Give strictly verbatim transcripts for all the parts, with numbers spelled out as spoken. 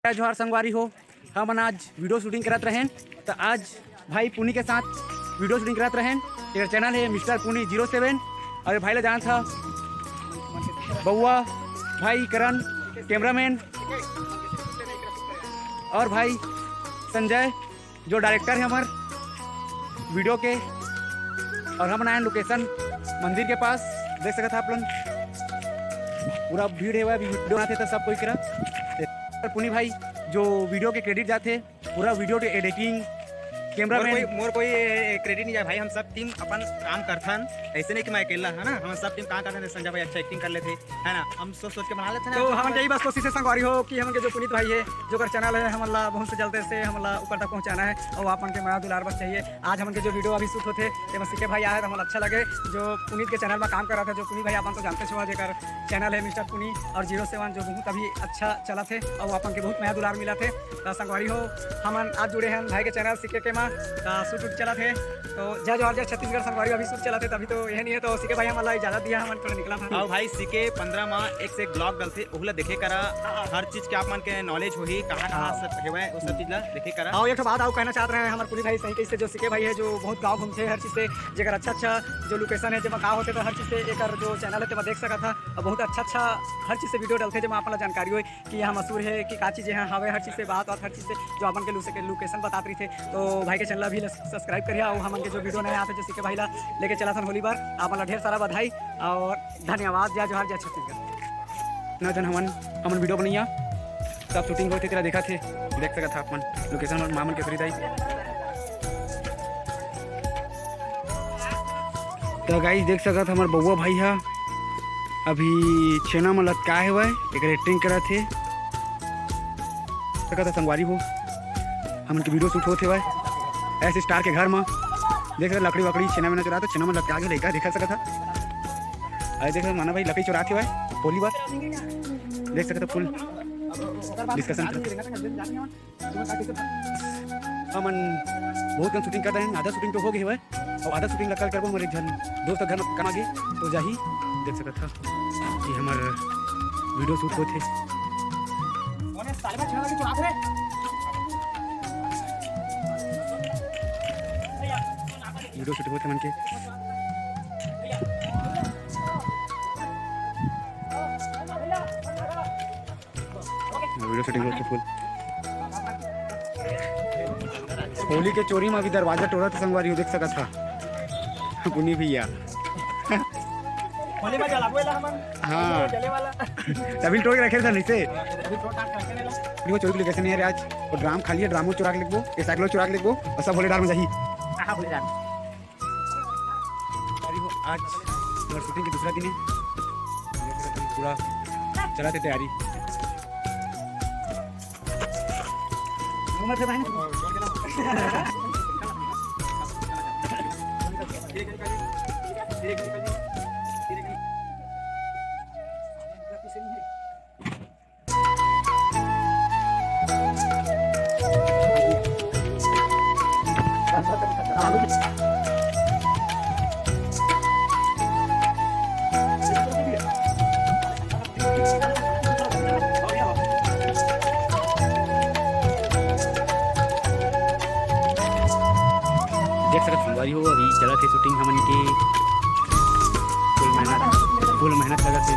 जय जोहार संगवारी हो, हमन आज वीडियो शूटिंग करत रहेन, त आज भाई पुनी के साथ वीडियो शूटिंग करत रहेन। एकर चैनल हे मिस्टर पुनी ज़ीरो सेवन, अउ ये भाई ला जानत हा बउआ, भाई करण कैमरामैन, अउ भाई संजय जो डायरेक्टर हे हमर वीडियो के। अउ हमन आएन लोकेशन मंदिर के पास, देख सकत हा आप लोग पूरा भीड़ हे, अभी वीडियो बनात हे त सब कोई करा। पुनी भाई जो वीडियो के क्रेडिट जाथे, पूरा वीडियो के एडिटिंग, मोर कैमरामैन। कोई, मोर कोई क्रेडिट नहीं जाए भाई, हम सब टीम अपन काम करथन, ऐसे नहीं कि मैं अकेला, है ना, हम सब टीम काम करथन। संजय भाई अच्छा एक्टिंग कर लेथे, है ना, हम सोच सोच के बना लेथन। तो हमन के यही बस कोशिश हे संगवारी हो कि हमन के जो पुनीत भाई हे, जो कर चैनल हे, हमन ला बहुत से जल्दी से हमन ला ऊपर तक पहुँचाना हे अउ आप मन के मया दुलार बस चाहिए। आज हमन के जो वीडियो अभी शूट होथे, तेमा सीके भाई आए हे, त हमन ला अच्छा लगे। जो पुनीत के चैनल में काम करत हे, जो पुनीत भाई आप मन तो जानते हो, जेकर चैनल हे मिस्टर पुनी अउ ज़ीरो सेवन, जो बहुत अभी अच्छा चलत हे अउ आप मन के बहुत मया दुलार मिलत हे। त संगवारी हो, हमन आज जुड़े हन भाई के चैनल सीके के मा, त शूट वूट चलत हे। तो जय जोहार, जय छत्तीसगढ़ संगवारी, अभी शूट चलत हे, तभी तो यह नहीं हे। तो सीके भाई हमन ला इजाजत दिया, हमन थोड़ा निकला था। अउ भाई सीके पंद्रह मा एक से एक ब्लॉग डलथे, ओहू ला देखे करा, हाँ, हाँ। हर चीज के आप मन के नॉलेज होही, कहाँ कहाँ हाँ। सब हेवय, वो सब चीज ला देखे करा। हाँ, एक ठो बात अउ कहना चाहत रहे हमारे पुनी भाई, सही कैसे जो सीके भाई हे, जो बहुत गाँव घूमथे हर चीज से, जेकर अच्छा अच्छा जो लोकेशन हे, जेमा का होथे, तो हर चीज से एकर जो चैनल हे, तेमा देख सकत हा। अउ बहुत अच्छा अच्छा हर चीज से वीडियो डलथे, जेमा आप मन ला जानकारी होय कि यहाँ मशहूर हे कि का चीज यहाँ हवे, हर चीज से बात, बात हर चीज से जो अपन के लुसे-, लोकेशन बतात रहिथे। तो भाई के चैनल ला भी सब्सक्राइब करिहा, अउ हमन के जो वीडियो नया आथे, जो सीके भाई ला लेके चलत हन होली बर, आप मन ला ढेर सारा बधाई अउ धन्यवाद। जय जोहार, जय छत्तीसगढ़। ना जन हमन, हमन वीडियो बनैया, सब शूटिंग होथे, तेला देखत हे, देख सकत हा अपन लोकेशन मन, मामन केसरी दाई। त गाइस देख सकत हा हमर बउआ भाई हा अभी छेना म लटकाए हवय, एकर एक्टिंग करत हे। सकत हा संगवारी हो, हमन के वीडियो शूट होत हवय ऐसे स्टार के घर म। देख सकत हा लकड़ी वकड़ी छेना वेना चुरा, तो छेना म लटका के लइका देख सकत हा। अरे देख सकत हा माना भाई लकड़ी चुरात हवय होली बर। देख सकत हा फुल डिस्कशन। हमन बहुत कन शूटिंग कर रहे हैं, आधा शूटिंग तो हो गई है अउ आधा शूटिंग ला कल करबो। हमर एक झन दोस्त घर में काम आ गई तो जाही। देख सकत हा कि हमर वीडियो शूट होत हे। वीडियो शूट होत हे मन के। वीडियो शूटिंग होत हे फुल। होली के चोरी में अभी दरवाजा टोरत हे संगवारी हो, देख सकत हा पुनी भैया। होली में जलाबो एला हमन। हाँ। जले वाला। तभी टोर के रखे था नीचे। अभी टोर टार करके नेला। वो चोरी के लोकेशन नहीं है आज। वो ड्राम खाली है, ड्रामो चुरा के लेबो, ये साइकिलो चुरा के लेबो अउ सब होली डार में जाही। हाँ, होली डार। अरे हो, आज हमारे शूटिंग के दूसरा दिन है। पूरा चला थे तैयारी। देख सकत संगवारी हो, अभी चलत हे शूटिंग हमन के। फुल मेहनत, फुल मेहनत लगत हे।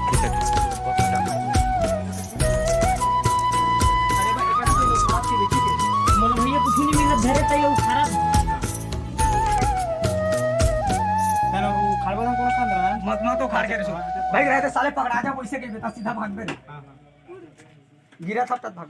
देख सकत। मोला भैया कुछ नहीं मिलत, धरे तैयो खराब। मत, मत तो खाड़ के रहो। भाई, रहते साले पकड़ा जा, वैसे के बेटा सीधा भाग बे। गिरा था तब भाग।